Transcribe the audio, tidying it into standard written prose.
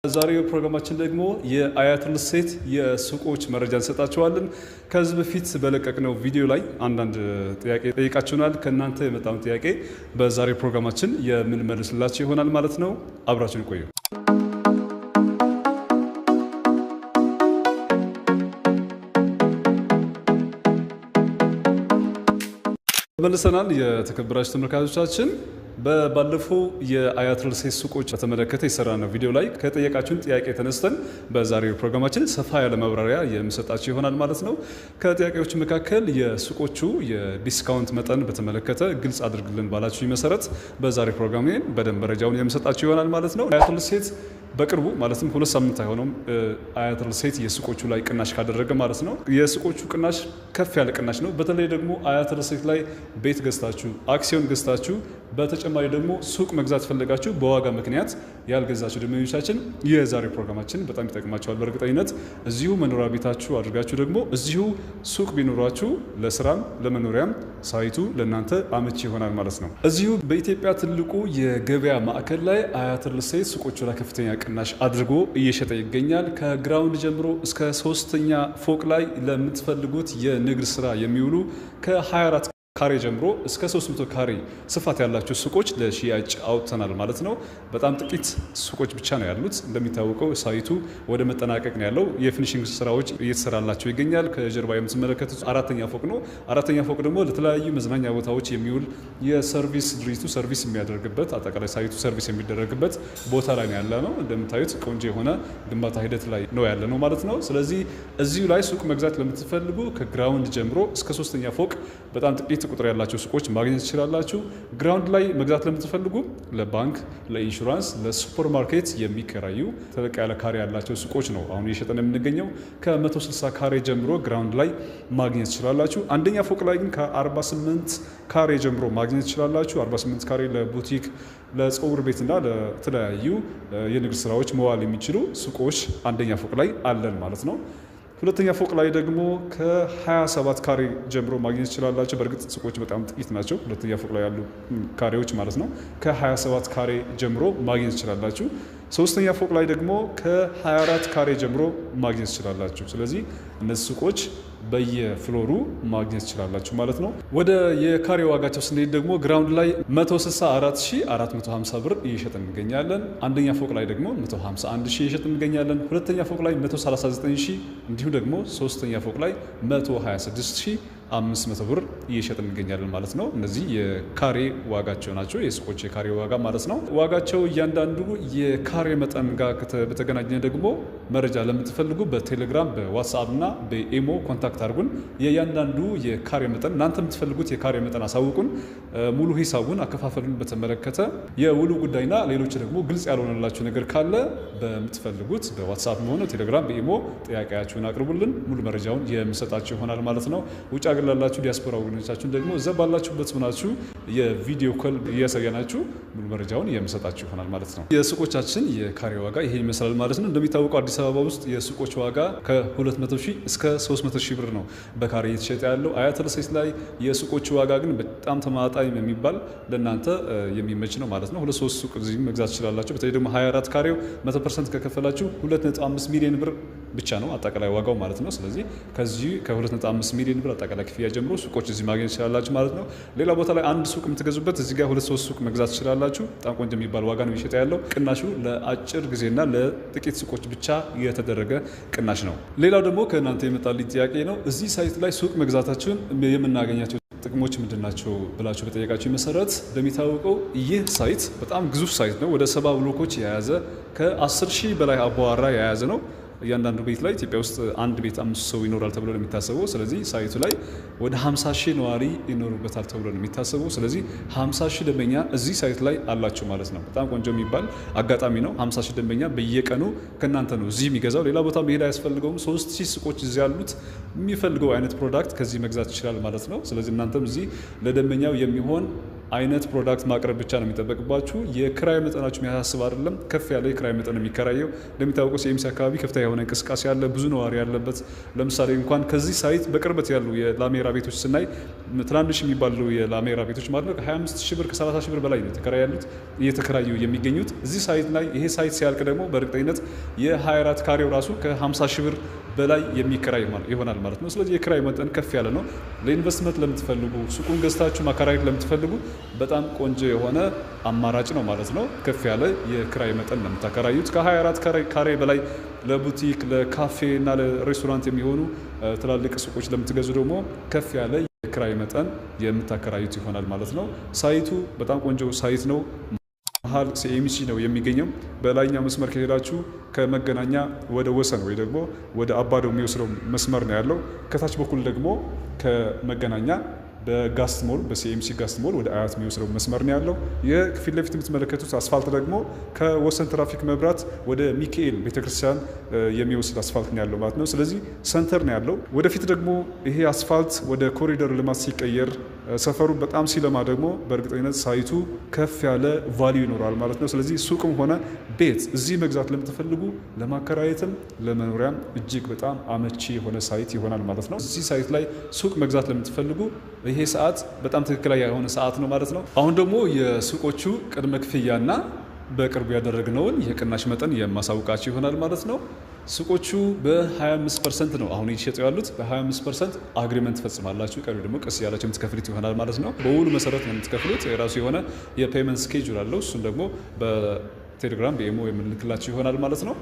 ዛሬው ፕሮግራማችን ደግሞ የአያት ሪል ስቴት የሱቆች መረጃ እንሰጣችኋለን። ከዚህ በፊት በለቀቅነው ቪዲዮ ላይ አንዳንድ ጥያቄ ጠይቃችሁናል። ከእናንተ የመጣውን ጥያቄ በዛሬው ፕሮግራማችን የምንመልስላችሁ ይሆናል ማለት ነው። አብራችሁን ቆዩ። መልሰናል። የተከበራችሁ ተመልካቾቻችን፣ ባለፈው የአያት ሪል ስቴት ሱቆች በተመለከተ የሰራነው ቪዲዮ ላይ ከጠየቃችሁን ጥያቄ ተነስተን በዛሬው ፕሮግራማችን ሰፋ ያለ ማብራሪያ የምሰጣችሁ ይሆናል ማለት ነው። ከጥያቄዎቹ መካከል የሱቆቹ የ discount መጠን በተመለከተ ግልጽ አድርግልን ባላችሁ መሰረት በዛሬው ፕሮግራሜ በደንብ መረጃውን የምሰጣችሁ ይሆናል ማለት ነው። አያት ሪል ስቴት በቅርቡ፣ ማለትም 2 ሳምንት አይሆነውም፣ አያት ሪል ስቴት የሱቆቹ ላይ ቅናሽ ካደረገ ማለት ነው። የሱቆቹ ቅናሽ ከፍ ያለ ቅናሽ ነው። በተለይ ደግሞ አያት ሪል ስቴት ላይ ቤት ገዝታችሁ፣ አክሲዮን ገዝታችሁ፣ በተጨማሪ ደግሞ ሱቅ መግዛት ፈለጋችሁ በዋጋ ምክንያት ያልገዛችሁ ደንበኞቻችን የዛሬው ፕሮግራማችን በጣም ይጠቅማቸዋል። በእርግጠኝነት እዚሁ መኖሪያ ቤታችሁ አድርጋችሁ ደግሞ እዚሁ ሱቅ ቢኖራችሁ ለስራም ለመኖሪያም site ኡ ለእናንተ አመቺ ይሆናል ማለት ነው። እዚሁ በኢትዮጵያ ትልቁ የገበያ ማዕከል ላይ አያት ሪል ስቴት ሱቆቹ ላይ ከፍተኛ ቅናሽ አድርጎ እየሸጠ ይገኛል። ከ ground ጀምሮ እስከ ሶስተኛ ፎቅ ላይ ለምትፈልጉት የንግድ ስራ የሚውሉ ከ24 ካሬ ጀምሮ እስከ 300 ካሬ ስፋት ያላቸው ሱቆች ለሽያጭ አውጥተናል ማለት ነው። በጣም ጥቂት ሱቆች ብቻ ነው ያሉት። እንደሚታወቀው site ኡ ወደ መጠናቀቅ ነው ያለው። የ finishing ስራዎች እየተሰራላቸው ይገኛል። ከጀርባ የምትመለከቱት አራተኛ ፎቅ ነው። አራተኛ ፎቅ ደግሞ ለተለያዩ መዝናኛ ቦታዎች የሚውል የ service ድርጅቱ service የሚያደርግበት፣ አጠቃላይ site ኡ service የሚደረግበት ቦታ ላይ ነው ያለ ነው። እንደምታዩት ቆንጆ የሆነ ግንባታ ሂደት ላይ ነው ያለ ነው ማለት ነው። ስለዚህ እዚሁ ላይ ሱቅ መግዛት ለምትፈልጉ ከ ground ጀምሮ እስከ ሶስተኛ ፎቅ በጣም ጥቂት ቁጥር ያላቸው ሱቆች ማግኘት ትችላላችሁ። ground ላይ መግዛት ለምትፈልጉ ለባንክ፣ ለኢንሹራንስ፣ ለሱፐር ማርኬት የሚከራዩ ተለቅ ያለ ካሬ ያላቸው ሱቆች ነው አሁን እየሸጠን የምንገኘው። ከ160 ካሬ ጀምሮ ground ላይ ማግኘት ትችላላችሁ። አንደኛ ፎቅ ላይ ግን ከ48 ካሬ ጀምሮ ማግኘት ትችላላችሁ። 48 ካሬ ለቡቲክ፣ ለፀጉር ቤትና ለተለያዩ የንግድ ስራዎች መዋል የሚችሉ ሱቆች አንደኛ ፎቅ ላይ አለን ማለት ነው። ሁለተኛ ፎቅ ላይ ደግሞ ከ27 ካሬ ጀምሮ ማግኘት ትችላላችሁ። በእርግጥ ሱቆች በጣም ጥቂት ናቸው፣ ሁለተኛ ፎቅ ላይ ያሉ ካሬዎች ማለት ነው። ከ27 ካሬ ጀምሮ ማግኘት ትችላላችሁ። ሶስተኛ ፎቅ ላይ ደግሞ ከ24 ካሬ ጀምሮ ማግኘት ትችላላችሁ። ስለዚህ እነዚህ ሱቆች በየ floor ኡ ማግኘት ትችላላችሁ ማለት ነው። ወደ የካሬ ዋጋቸው ስንሄድ ደግሞ ground ላይ 164450 ብር እየሸጥን እንገኛለን። አንደኛ ፎቅ ላይ ደግሞ 151 ሺህ እየሸጥን እንገኛለን። ሁለተኛ ፎቅ ላይ 139 ሺህ፣ እንዲሁም ደግሞ ሶስተኛ ፎቅ ላይ 126500 ብር እየሸጥን እንገኛለን ማለት ነው። እነዚህ የካሬ ዋጋቸው ናቸው፣ የሱቆች የካሬ ዋጋ ማለት ነው። ዋጋቸው እያንዳንዱ የካሬ መጠን ጋር በተገናኘ ደግሞ መረጃ ለምትፈልጉ በቴሌግራም፣ በዋትስአፕ እና በኢሞ contact አድርጉን። የእያንዳንዱ የካሬ መጠን፣ እናንተ የምትፈልጉት የካሬ መጠን አሳውቁን። ሙሉ ሂሳቡን፣ አከፋፈሉን በተመለከተ፣ የውሉ ጉዳይና ሌሎች ደግሞ ግልጽ ያልሆነላችሁ ነገር ካለ በምትፈልጉት በዋትስአፕ ሆነ ቴሌግራም፣ በኢሞ ጥያቄያችሁን አቅርቡልን። ሙሉ መረጃውን የምሰጣችሁ ይሆናል ማለት ነው። ውጭ ሀገር ላላችሁ ዲያስፖራ ወገኖቻችን ደግሞ እዛ ባላችሁበት ሆናችሁ የ video call እያሳየናችሁ ሙሉ መረጃውን የምሰጣችሁ ይሆናል ማለት ነው። የሱቆቻችን የካሬ ዋጋ ይሄ ይመስላል ማለት ነው። እንደሚታወቀው አዲስ አበባ ውስጥ የሱቆች ዋጋ ከ200 ሺህ እስከ 300 ሺህ ብር ነው በካሬ እየተሸጠ ያለው። አያት ሪል ስቴት ላይ የሱቆች ዋጋ ግን በጣም ተመጣጣኝ የሚባል፣ ለእናንተ የሚመች ነው ማለት ነው። ሁለት ሶስት ሱቅ እዚህ መግዛት ትችላላችሁ። በተለይ ደግሞ 24 ካሬው 100% ከከፈላችሁ 2.5 ሚሊዮን ብር ብቻ ነው አጠቃላይ ዋጋው ማለት ነው። ስለዚህ ከዚህ ከ2.5 ሚሊዮን ብር አጠቃላይ ክፍያ ጀምሮ ሱቆች እዚህ ማግኘት ትችላላችሁ ማለት ነው። ሌላ ቦታ ላይ አንድ ሱቅ የምትገዙበት እዚህ ጋር ሁለት ሶስት ሱቅ መግዛት ትችላላችሁ። በጣም ቆንጆ የሚባል ዋጋ ነው እየሸጠ ያለው። ቅናሹ ለአጭር ጊዜና ለጥቂት ሱቆች ብቻ የተደረገ ቅናሽ ነው። ሌላው ደግሞ ከእናንተ የመጣልኝ ጥያቄ ነው። እዚህ site ላይ ሱቅ መግዛታችን የምናገኛቸው ጥቅሞች ምንድን ናቸው ብላችሁ በጠየቃችሁ መሰረት፣ እንደሚታወቀው ይህ site በጣም ግዙፍ site ነው። ወደ 70 ብሎኮች የያዘ፣ ከ10 ሺህ በላይ አባወራ የያዘ ነው። እያንዳንዱ ቤት ላይ፣ ኢትዮጵያ ውስጥ አንድ ቤት አምስት ሰው ይኖራል ተብሎ ነው የሚታሰበው። ስለዚህ site ኡ ላይ ወደ 50 ሺህ ነዋሪ ይኖሩበታል ተብሎ ነው የሚታሰበው። ስለዚህ 50 ሺህ ደንበኛ እዚህ site ላይ አላችሁ ማለት ነው። በጣም ቆንጆ የሚባል አጋጣሚ ነው። 50 ሺህ ደንበኛ በየቀኑ ከእናንተ ነው እዚህ የሚገዛው። ሌላ ቦታ መሄድ አያስፈልገውም። 3000 ሱቆች እዚህ ያሉት፣ የሚፈልገው አይነት product ከዚህ መግዛት ይችላል ማለት ነው። ስለዚህ እናንተም እዚህ ለደንበኛው የሚሆን አይነት product ማቅረብ ብቻ ነው የሚጠበቅባችሁ። የክራይ መጠናችሁ የሚያሳስብ አይደለም። ከፍ ያለ የክራይ መጠን የሚከራየው። እንደሚታወቀው ሲኤምሲ አካባቢ ከፍተኛ የሆነ እንቅስቃሴ ያለ፣ ብዙ ነዋሪ ያለበት። ለምሳሌ እንኳን ከዚህ site በቅርበት ያሉ የላሜራ ቤቶች ስናይ፣ ትናንሽ የሚባሉ የላሜራ ቤቶች ማለት ነው፣ ከ25 ሺህ ብር፣ ከ30 ሺህ ብር በላይ ነው የተከራዩ ያሉት፣ እየተከራዩ የሚገኙት እዚህ site ላይ። ይሄ site ሲያልቅ ደግሞ በእርግጠኝነት የ24 ካሬው ራሱ ከ50 ሺህ ብር በላይ የሚከራይ ይሆናል ማለት ነው። ስለዚህ የክራይ መጠን ከፍ ያለ ነው። ለኢንቨስትመንት ለምትፈልጉ፣ ሱቁን ገዝታችሁ ማከራየት ለምትፈልጉ በጣም ቆንጆ የሆነ አማራጭ ነው ማለት ነው። ከፍ ያለ የክራይ መጠን ነው የምታከራዩት። ከ24 ካሬ በላይ ለቡቲክ፣ ለካፌ እና ለሬስቶራንት የሚሆኑ ትላልቅ ሱቆች ለምትገዙ ደግሞ ከፍ ያለ የክራይ መጠን የምታከራዩት ይሆናል ማለት ነው። Site ኡ በጣም ቆንጆ site ነው። መሀል ሲኤምሲ ነው የሚገኘው። በላይኛው መስመር ከሄዳችሁ ከመገናኛ ወደ ወሰን ወይ ደግሞ ወደ አባዶ የሚወስደው መስመር ነው ያለው። ከታች በኩል ደግሞ ከመገናኛ በጋስት ሞል፣ በሲኤምሲ ጋስት ሞል ወደ አያት የሚወስደው መስመር ነው ያለው። የፊት ለፊት የምትመለከቱት አስፋልት ደግሞ ከወሰን ትራፊክ መብራት ወደ ሚካኤል ቤተክርስቲያን የሚወስድ አስፋልት ነው ያለው ማለት ነው። ስለዚህ center ነው ያለው። ወደፊት ደግሞ ይሄ አስፋልት ወደ ኮሪደር ልማት ሲቀየር፣ ሰፈሩ በጣም ሲለማ ደግሞ በእርግጠኝነት site ኡ ከፍ ያለ value ይኖረዋል ማለት ነው። ስለዚህ ሱቅም ሆነ ቤት እዚህ መግዛት ለምትፈልጉ፣ ለማከራየትም ለመኖሪያም እጅግ በጣም አመቺ የሆነ site ይሆናል ማለት ነው። እዚህ site ላይ ሱቅ መግዛት ለምትፈልጉ ይሄ ሰዓት በጣም ትክክለኛ የሆነ ሰዓት ነው ማለት ነው። አሁን ደግሞ የሱቆቹ ቅድመ ክፍያና በቅርቡ ያደረግነውን የቅናሽ መጠን የማሳውቃችሁ ይሆናል ማለት ነው። ሱቆቹ በ25% ነው አሁን እየተሸጡ ያሉት። በ25% agreement ትፈጽማላችሁ። ቀሪው ደግሞ ቀስ እያላችሁ የምትከፍሉት ይሆናል ማለት ነው። በውሉ መሰረት ነው የምትከፍሉት። የራሱ የሆነ የ payment schedule አለው። እሱን ደግሞ በቴሌግራም፣ በኢሞ የምንልክላችሁ ይሆናል ማለት ነው።